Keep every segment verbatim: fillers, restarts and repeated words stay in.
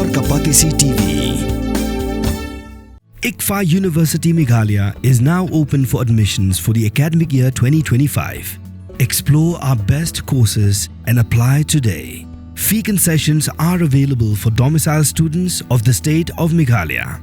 Kapatisi T V. ICFAI University Meghalaya is now open for admissions for the academic year twenty twenty-five. Explore our best courses and apply today. Fee concessions are available for domicile students of the state of Meghalaya.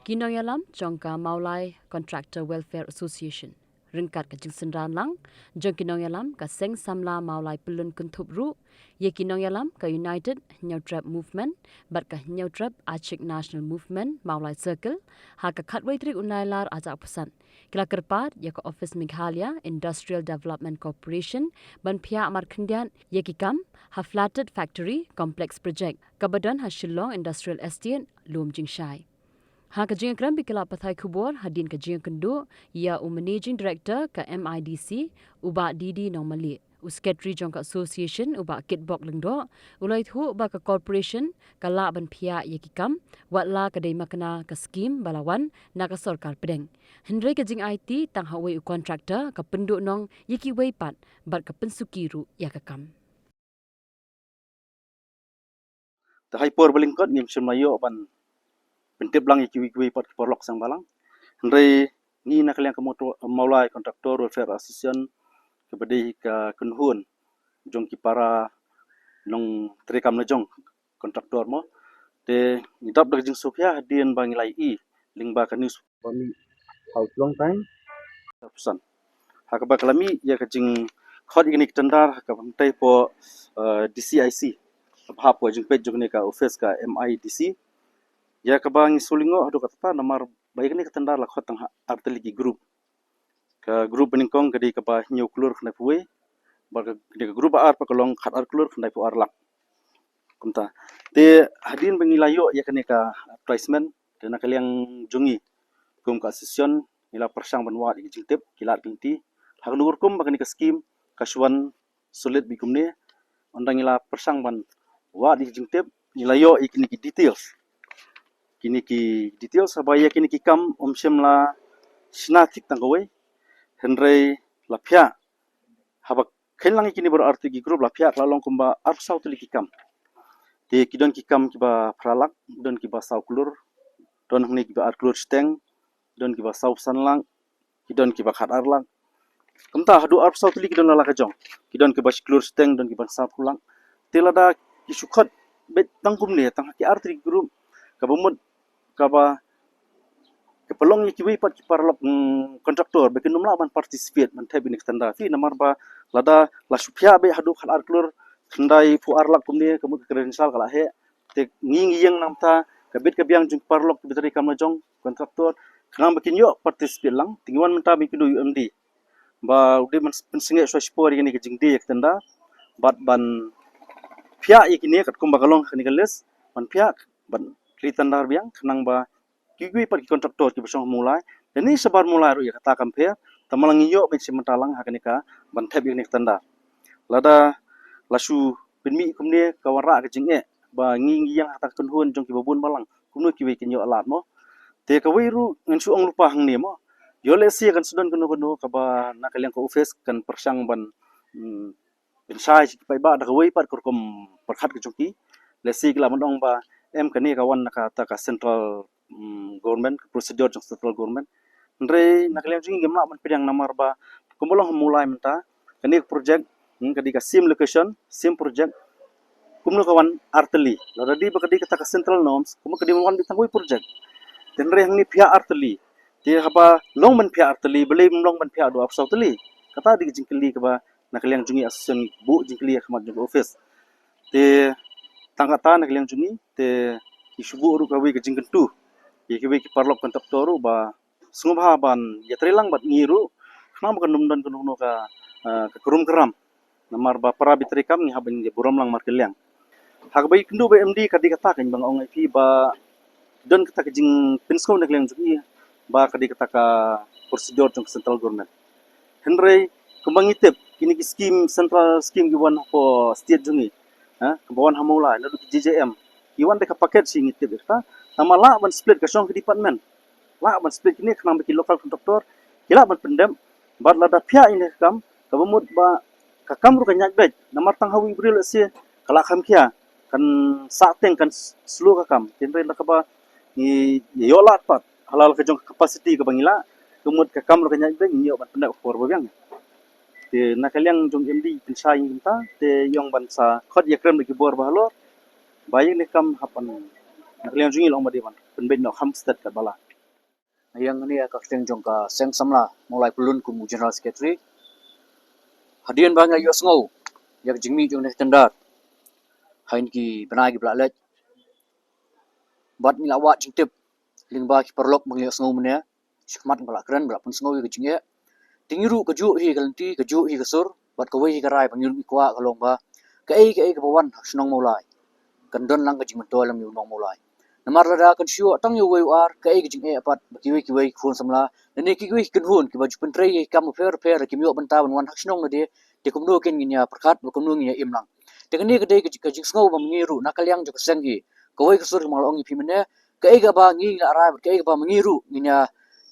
Ki nongïalam jong ka Mawlai Contractor Welfare Association, ryngkat ka jingsynran lang jong ki nongïalam ka Seng Samla Mawlai Pyllun Kynthup ruh, ïa ki nongïalam ka United Hynñiewtrep Movement bad ka Hynñiewtrep Achik National Movement Mawlai Circle, ha ka khatwei tarik u Nailar arhajar arphew san, ki la kyrpad ïa ka Office Meghalaya Industrial Development Corporation ban phiah markhyndiat ïa ki kam ha Flathead Factory Complex Project kaba don ha Shillong Industrial Estate, Lum Jingshai. Ha ka jingïakren bad ki lad pathai khubor hadien ka jingïakynduh ïa u Managing Director ka M I D C, u Bah D D Nongmalieh, u Secretary jong ka Association, u Bah Kitbok Lyngdoh, u la ïathuh ba ka Corporation ka lah ban phiah ïa ki kam, wat la ka dei makna ka skhim ba la wan na ka sorkar pdeng. Hynrei ka jingaiti tang ha uwei u contractor ka pynduhnong ïa kiwei pat bad ka pynsuki ruh ïa ka kam. Te ha i por ba lyngkot ngim shym la ïoh ban pyntip lang ïa kiwei kiwei pat ki paralok sngewbha lang. Hynrei ngi na ka liang ka Mawlai Contractor Welfare Association, kaba dei ka kynhun jong ki para nongtrei kam la jong, contractor mo. Te ngi dap da ka jingsngewsih hadien ba ngi la ïohi lyngba ka news ba mih ha u Shillong Times. Arphew san. Ha kaba ka la mih ïa ka jingkhot ïa kane ka tender ha kaba hangtai hapoh, eh, D C I C, kaba hapoh jingpeit jong kane ka office ka M I D C. Ïa kaba ngi sngewlyngngoh haduh katta namar ba ïa kane ka tender la khot tang ha artylli ki group. Ka group banyngkong ka dei kaba hynñiew klur khyndaiphew wei, bad ka, ka group ba ar pat ka long khatar klur khyndaiphew ar lak. Kumta. Te hadien ba ngi la ïoh ïa kane ka advertisement, te na ka liang jong ngi kum ka association ngi la pyrshang ban wad ïa ki jingtip, ki lad ki lynti. Ha kano ka rukom ba kane ka skhim ka shu wan solid beit kumne. Ynda ngi la pyrshang ban wad ïa ki jingtip, ngi la ïoh ïa kine ki details. Kine ki details haba ïa kine ki kam ym shym la shna thik tang kawei. Hynrei la phiah, haba kheiñ lang ïa kine baroh artylli ki group la phiah ka la long kumba arphew saw tylli ki kam. Te ki don ki kam kiba phra lak, don kiba saw klur, don hangne kiba ar klur shiteng, don kiba saw san lak, ki don kiba khatar lak. Kumta haduh arphew saw tylli ki don la la ka jong. Ki don kiba shi klur shiteng, don kiba saw klur lak. Te lada ki shu khot beit tang kumne, tang ha ki artylli ki group, kaba mut kaba, ka pynlong ïa kiwei pat ki paralok, mm, contractor ba kin ym lah ban participate ban thep ïa kane ka tender. Te namar ba lada la shu phiah beit haduh khatar klur khyndaiphew ar lak kumne, ka mut ka credential ka la heh. Te ngi ngi ïeng nangta ka bit ka biang jong ki paralok kiba trei kam la jong, contractor, khnang ba kin ïoh participate lang. Te ngi wan mynta ba ngi kynduh ïa u M D ba u dei ban pynsangeh shuwa shipor ïa kane ka jingdie ïa ka tender bad ban phiah ïa kine katkum ba ka long ha kane ka list, ban phiah, ban re-tender biang khnang ba kiwei pat ki contractor kiba shong ha Mawlai, lane shabar Mawlai ruh ïa kata kam pher, tang ba la ngi ïoh ban shim bynta lang ha kane ka ban thep ïa kane ka tender. Lada la shu pynmih kumne ka wanrah ka jingeh ba ngi ngi ïeng ha kata ka kynhun jong kiba bun balang, kumno kiwei kin ïoh lad mo. Te kawei ruh ngan shu ong lypa hangne mo. Ïoh lehse kan sdang kano kano kaba na ka liang ka office kan pyrshang ban, mm, pynshai sha ki paidbah da kawei pat ka rukom pyrkhat ka jong ki. Lehse ki lah ban ong ba em kane ka wan na kata ka central, mm, government, ka procedure jong central government. Hynrei na ka liang jong ngi ngim lah ban pdiang namar ba kumba long ha Mawlai mynta, kane ka project, hmm, ka dei ka same location, same project. Kumno ka wan artylli? Lada dei ba ka dei kata ka central norms, kumno ka dei ban wan beit tang kawei project? Te hynrei hangne phiah artylli. Te haba long ban phiah artylli, balei ym long ban phiah haduh arphew saw tylli? Kata dei ka jingkylli kaba na ka liang jong ngi association buh jingkylli ha khmat jong ka office. Te tang kata na ka liang jong ngi, te ngi shu buh ruh kawei ka jingkyntu ïa kiwei ki paralok contractor ruh ba sngewbha ban ïatrei lang bad ngi ruh, khnang ba kan ym don kano kano ka, eh, ka krum kram. Namar ba para ba trei kam ngi hap ban ïa burom lang markylliang. Ha kaba ïakynduh bad M D ka dei kata kaba nga ong ïa phi ba don kata ka jingpynsngew na ka liang jong ngi ba ka dei kata ka procedure jong ka central government. Hynrei kumba ngi tip, kine ki skim, central skim ki wan hapoh state jong ngi, ha, kaba wan ha Mawlai naduh ki J J M, ki wan da ka package, ngi tip ïa kata. Tang ba lah ban split ka shong ki department, lah ban split kine khnang ba ki local contractor ki lah ban pyndep. Bad lada phiah ïa kane ka kam, kaba mut ba Ka kam ruh ka ñiad beit, namar tang ha u briew lehse ka la kham khia, kan sah teng, kan slow ka kam. Hynrei da kaba ngi ïoh lad pat halal ka jong ka capacity kaba ngi lah, ka mut ka kam ruh ka ñiad beit, ngi ïoh ban pyndep ka por ba biang. Te na ka liang jong M D pynshai ïa kata, te ïong ban sa khot ïakren da ki bor ba halor ba ïa kane ka kam hap ban, na ka liang jong ngi long ba dei ban pynbeit noh kham stet katba lah. Ïa kane ka kyrteng jong ka seng samla Mawlai Pyllun kum u General Secretary. Hadien ba ngi la ïohsngew ïa ka jingmih jong kane ka tender ha kine ki bnai kiba la leit, bad ngi la wad jingtip lyngba ki paralok ba ngi la ïohsngew mynne, shakhmat ba la kren, ba la pynsngew ïa ka jingeh. Te ngi ruh kajuh hi ka lynti, kajuh hi ka sur, bad kawei hi ka rai ba ngi ruh ngi kwah ka long ba kaei kaei kaba wan ha shnong Mawlai kan don lang ka jingmyntoi lem ïa u nong Mawlai. Namar lada kan shu ïoh tang ïa uwei u ar, kaei ka jingeh pat ba kiwei kiwei ki khun samla lane kiwei ki kynhun kiba ju pyntrei ïa ki kam bapher bapher, kim ïoh bynta ban wan ha shnong lade, te kumno kin ngin ïa pyrkhat, ba kumno ngin ïa im lang. Te kane ka dei ka ji-, ka jingsngew ba ma ngi ruh na ka liang jong ka seng hi, kawei ka sur ba nga la ong ïa phi mynne, kaei kaba ngi la rai bad kaei kaba ma ngi ruh ngin ïa,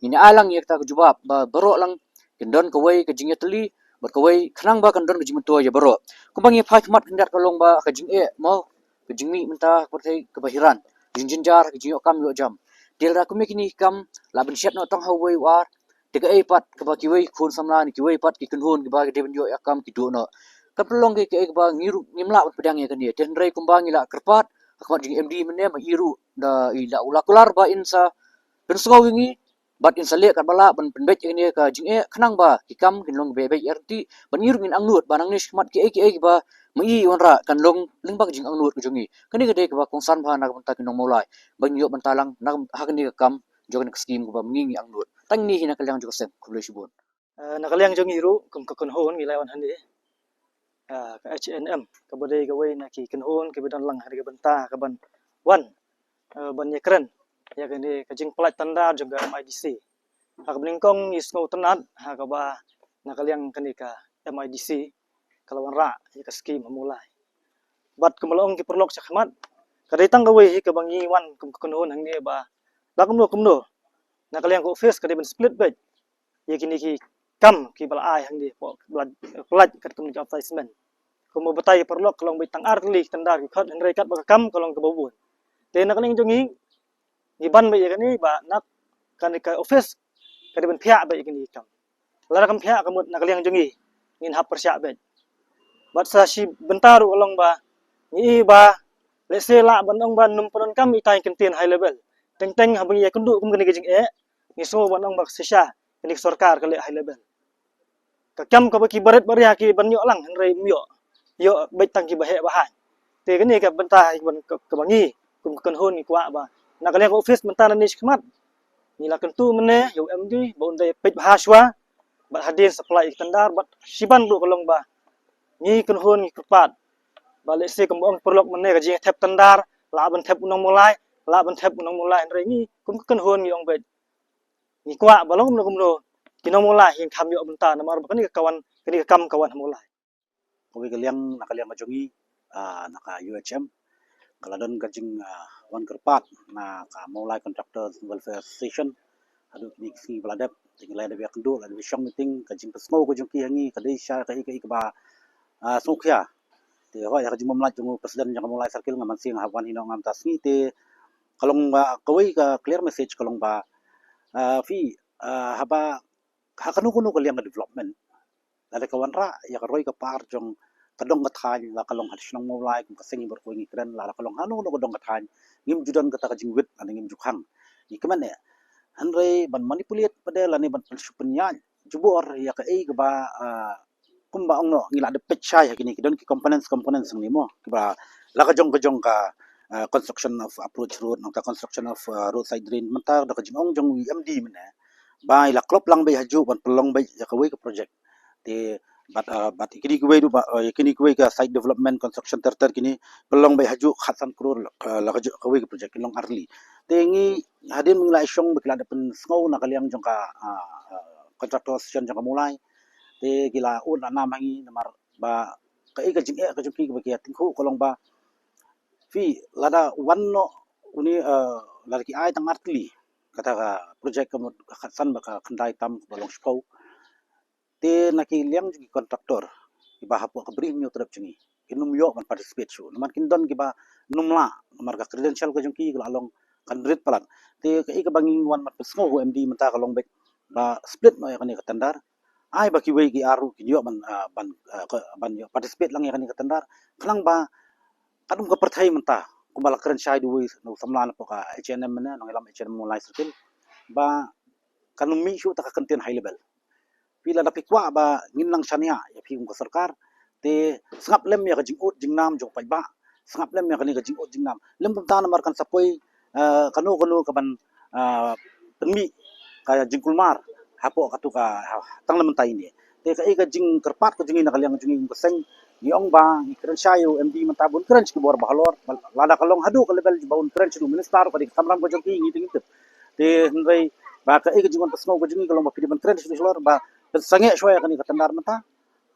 ngin ïa ai lang ïa kata ka jubab ba baroh lang kin don kawei ka jingïatylli bad kawei, khnang ba kan don ka jingmyntoi ïa baroh. Kumba ngi phai khmat khyndiat ka long ba ka jingeh mo, ka jingmih mynta ka pyrthei kaba hiran, jingjynjar, ka jingïoh kam ïoh jam. Te lada kumne kine ki kam lah ban shet noh tang ha uwei u ar, te kaei pat kaba kiwei khun samla ne kiwei pat ki kynhun kiba ki dei ban ïoh ïa kam ki duh noh. Kan pynlong kaei kaei kaba ngi ruh ngim lah ban pdiang ïa kane. Te hynrei kumba ngi la kyrpad ha khmat jong M D mynne, ma i ruh da i la, u la kular ba in sa pynsngew ïa ngi bad in sa leh katba lah ban pynbeit ïa kane ka jingeh, khnang ba ki kam kin long beit beit ïa ryntih, bad ngi ruh ngin angnud ba nangne shakhmat kiei kiei kiba ma i wanrah kan long lyngba ka jingangnud ka jong ngi. Kane ka dei kaba kongsan bha na ka bynta ki nong Mawlai ba ngin ïoh bynta lang na ka, ha kane ka kam jong kane ka skim kaba ma ngi ngi angnud. Tang kine hi na ka liang jong ka seng, khublei shibun. Eh, na ka liang jong ngi ruh kum ka kynhun ngi la wan hangne, ah, ka H N M, kaba dei kawei na ki kynhun kiba don lang ha kane ka bynta kaban wan, eh, ban ïakren ïa kane ka jingpyllait tender jong ka M I D C. Ha kaba nyngkong ngi sngewtynnat ha kaba na ka liang kane ka M I D C ka la wanrah ïa ka skim ha Mawlai. Bad kumba la ong ki paralok shakhmat, ka dei tang kawei hi kaba ngi wan kum ka kynhun hangne ba la kumno kumno na ka liang ka office ka dei ban split beit ïa kine ki kam kiba la ai hangne, ba la pyllait katkum ki advertisement. Kumba batai ki paralok ka long beit tang ar tylli ki tender ki khot, hynrei katba ka kam ka long kaba bun. Te na ka liang jong ngi, ngi ban beit ïa kane ba na kane ka office ka dei ban phiah beit ïa kane ki kam. Lada kam phiah ka mut na ka liang jong ngi ngin hap pyrshah beit. Bad sa shi bynta ruh ka long ba ngi i ba lehse lah ban ong ba ym pyndonkam itai i kyntien high level. Teng teng haba ngi ïakynduh kum kane ka jingeh, ngi sngew ban ong ba shisha kane ka sorkar ka leh high level. Ka kam kaba ki barit baria ki ban ïoh lang, hynrei ym ïoh, ïoh beit tang kiba heh ba haiñ. Te kane ka bynta kaba, kaba ngi kum ka kynhun ngi kwah ba na ka liang ka office mynta nangne shakhmat ngi la kyntu mynne ïa u M D ba un dei peit bha shuwa bad hadien sa pyllait ïa ka tender. Bad shiban ruh ka long ba ngi kynhun ngi kyrpad ba lehse kumba ong paralok mynne, ka jingthep tender lah ban thep u nong Mawlai, lah ban thep u nong Mawlai, hynrei ngi kum ka kynhun ngi ong beit ngi kwah ba long kumno kumno ki nong Mawlai kin kham ïoh bynta namar ba kane ka wan, kane ka kam ka wan ha Mawlai. Kawei ka liang, na ka liang ka jong ngi, ah, na ka U H M, ka la don ka jing, ah, wan kyrpad na ka Mawlai Contractors Welfare Association haduh kine ki sngi ba la dep. Te ngi la dep ïakynduh, la dep shong meeting, ka jingpynsngew ka jong ki ha ngi ka dei sha kaei kaei kaba, ah, sngewkhia. Te hooid, ha ka jingbymlait jong u President jong ka Mawlai Circle, nga mynsiem nga hap wan hi noh nga mynta sngi. Te ka long ba kawei ka clear message ka long ba, ah, phi, ah, haba ha kano kano ka liang ka development, lada ka wanrah ïa ka roi ka par jong ka dong ka thaiñ, la ka long ha shnong Mawlai kum ka seng ba kawei ngi kren, lada ka long hano hano ka dong ka thaiñ, ngim ju don kata ka jingwit lane ngim ju khang. Ngi kmen eh. Hynrei ban manipulate pat de lane ban pynshu pynïaid jubor ïa kaei kaba, ah, kumba ong noh, ngi la dep peit shai ha kine ki don ki components, components hangne mo, kiba la ka jong ka jong ka, ah, construction of approach road, nangta construction of, ah, roadside drain, mynta da ka jingong jong u M D mynne ba i la klop lang beit hajuh ban pynlong beit ïa kawei ka project. Te bad, ah, bad ïa kine kiwei ruh ba, ah, ïa kine kiwei ka site development construction ter ter kine pynlong beit hajuh khatsan klur la, ah, la ka juh kawei ka project, ki long ar tylli. Te ngi hadien ngi la ïashong ba ki la dep pynsngew na ka liang jong ka, ah, ah, contractor association jong ka Mawlai. Te ki la ud la nam ha ngi namar ba kaei ka jingeh ka jong ki kaba ki ïa tyngkhuh ka long ba phi lada wan noh une, eh, lada ki ai tang ar tylli kata ka project ka mut ka khatsan bad ka khyndai tam kaba long shiphew. Te na ki liang jong ki contractor kiba hapoh ka Bri Hynñiewtrep jong ngi kin ym ïoh ban participate shuh. Namar kin don kiba nym lah, namar ka credential ka jong ki ka la long kan rit palat. Te kaei kaba ngi wan ban pynsngew ha u M D mynta ka long beit ba split noh ïa kane ka tender. Ai ba kiwei ki ar ruh kin ïoh ban, ah, ban, ah, ka, ban ïoh participate lang ïa kane ka tender. Khnang ba ka dum ka pyrthei mynta, kumba la kren shai da uwei u samla napoh ka H N M mynne, nongïalam H N M Mawlai Circle, ba kan ym mih shuh ta ka kyntien high level. Phi lada phi kwah ba ngin nang shaniah ïa phi kum ka sorkar, te sngap lem ïa ka jingud jingnam jong u paidbah, sngap lem ïa kane ka jingud jingnam. Lym kumta namar kan sa poi, eh, kano kano kaban, eh, pynmih ka jingkulmar hapoh katu ka, ha, tang na mynta ine. Te kaei ka jingkyrpad ka jong ngi na ka liang jong ngi kum ka seng, ngi ong ba ngi kren shai ïa u M D mynta, bun kren sha ki bor ba halor, lada ka long haduh ka level ba un kren sha u minister, ka dei ka kamram ka jong ki, ngi te ngim tip. Te hynrei ba kaei ka jingwan pynsngew ka jong ngi ka long ba phi dei ban kren sha u halor ba pynsangeh shuwa ïa kane ka tender mynta.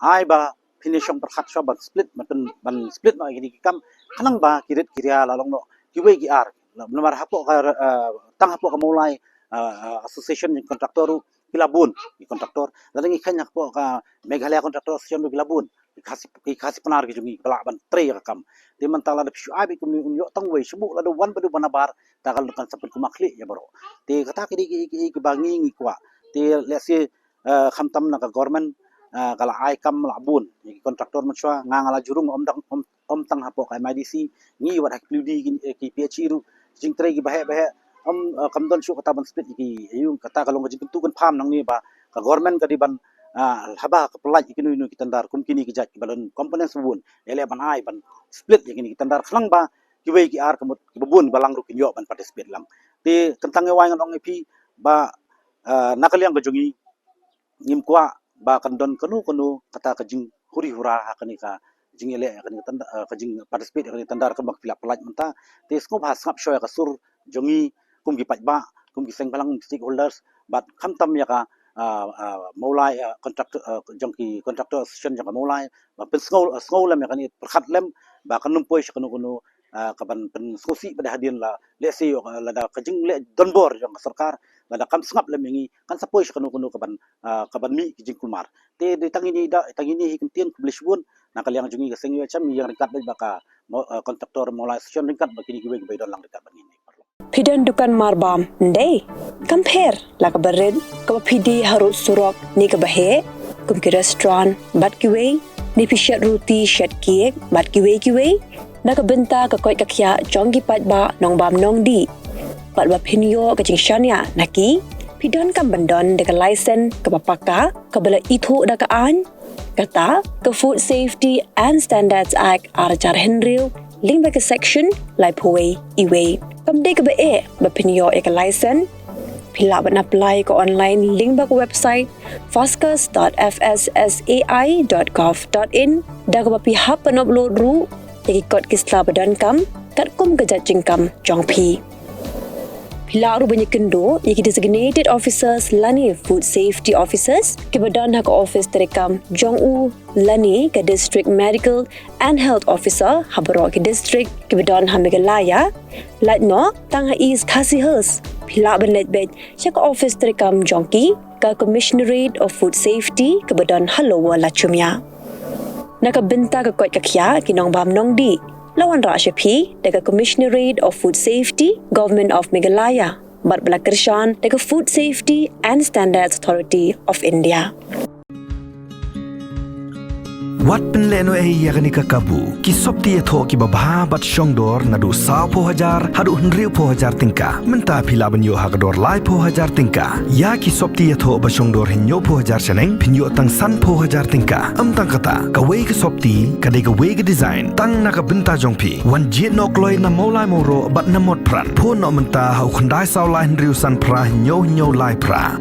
Ai ba phin ïa shong pyrkhat shuwa ban split, ban pyn, ban split noh ïa kine ki kam, khnang ba ki rit ki ria la long noh kiwei ki ar. Namar hapoh ka, eh, tang hapoh ka Mawlai, eh, eh, Association jong ki contractor ruh ki la bun, ki contractor. Lada ngi kheiñ hapoh ka Meghalaya Contractor Association ruh ki la bun. Ki Khasi, ki Khasi Pnar ki jong ngi ba lah ban trei ïa ka kam. Te mynta lada phi shu ai beit kumne, un ïoh tang uwei, shu buh lada wan bad u ba nabar, ta ka kan sa pynkhih ïa baroh. Te kata ki dei ki, ki, kiba ngi, ngi kwah. Te lehse, eh, khamtam na ka government, eh, ka la ai kam la bun ïa ki contractor mynshuwa, nga, nga la ju rung, ym tang, ym, ym tang hapoh ka M I D C, ngi wat ha ki P W D, ki, eh, ki P H E ruh, jingtrei kiba heh ba heh, ym, eh, kam don shuh kata ban split ïa ki, ïa u, kata ka long ka jingkyntu kynpham nangne ba ka government ka dei ban, ah, haba ka pyllait ïa kino kino ki tender kum kine ki jait kiba don components ba bun, ïaleh ban ai ban split ïa kine ki tender khnang ba kiwei ki ar ka mut kiba bun ba lang ruh kin ïoh ban participate lang. Te kyntang ïa wai ngan ong ïa phi ba, ah, na ka liang ka jong ngi, ngim kwah ba kan don kano kano kata ka jinghuri hura ha kane ka jingïaleh, ha kane ka tender, eh, ka jing participate ha kane ka tender kaba phi la pyllait mynta. Te sngewbha sngap shuwa ïa ka sur jong ngi kum ki paidbah, kum ki seng bhalang, kum ki stakeholders, bad khamtam ïa ka, ah, ah, Mawlai, ah, contractor, ah, jong ki contractor association jong ka Mawlai, ba pynsngew, ah, sngew lem ïa kane, pyrkhat lem ba kan ym poi sha kano kano, ah, kaban pynsngewsih pat hadien la, lehse ïoh, ah, lada ka jingleh donbor jong ka sorkar lada kam sngap lem ïa ngi, kan sa poi sha kano kano kaban, ah, kaban mih ki jingkulmar. Te dei tang ine da, tang ine hi kyntien, khublei shibun. Na ka liang jong ngi ka seng U H M, ïeng ryngkat bad ka mo-, ah, contractor Mawlai Association ryngkat bad kine kiwei kiba don lang ryngkat bad ngi. Phi don dukan marbam, ym dei? Kam pher, la kaba rit, kaba phi die harud surok ne kaba heh, kum ki restaurant bad kiwei, ne phi shet ruti, shet cake bad kiwei kiwei. Na ka bynta ka koit ka khiah jong ki paidbah nongbam nongdih, bad ba phin ïoh ka jingshaniah na ki, phi donkam ban don da ka license kaba paka, kaba la ithuh da ka aiñ, kata ka Food Safety and Standards Act ar hajar hynriew, lyngba ka section laiphew wei E wei. Kam dei kaba eh ba phin ïoh ïa ka license. Phi lah ban apply ka online lyngba ka website foscus dot F S S A I dot gov dot in, da kaba phi hap ban upload ruh ïa ki kot ki sla ba donkam katkum ka jait jingkam jong phi. Phi lah ruh ban ïakynduh ïa ki designated officers lane food safety officers kiba don ha ka office treikam jong u lane ka District Medical and Health Officer ha baroh ki district kiba don ha Meghalaya. Lait noh tang ha East Khasi Hills, phi lah ban leit beit sha ka office treikam jong ki, ka Commissionerate of Food Safety kaba don ha Lower Lachumia. Na ka bynta ka koit ka khiah ki nongbam nongdih, la wanrah sha phi da ka Commissionerate of Food Safety, Government of Meghalaya, bad ba la kyrshan da ka Food Safety and Standards Authority of India. Wat pynlehnohei ïa kane ka kabu. Ki sopti ïathoh kiba bha bad shongdor naduh sawphew hajar haduh hynriewphew hajar tyngka. Mynta phi lah ban ïoh ha ka dor laiphew hajar tyngka. Ïa ki sopti ïathoh ba shongdor hynñiewphew hajar shaneng, phin ïoh tang sanphew hajar tyngka. Ym tang kata, kawei ka sopti ka dei kawei ka design tang na ka bynta jong phi. Wan jied noh kloi na Mawlai Mawroh bad na Motphran. Phone noh mynta ha u khyndai saw lai hynriew san phra hynñiew hynñiew lai phra.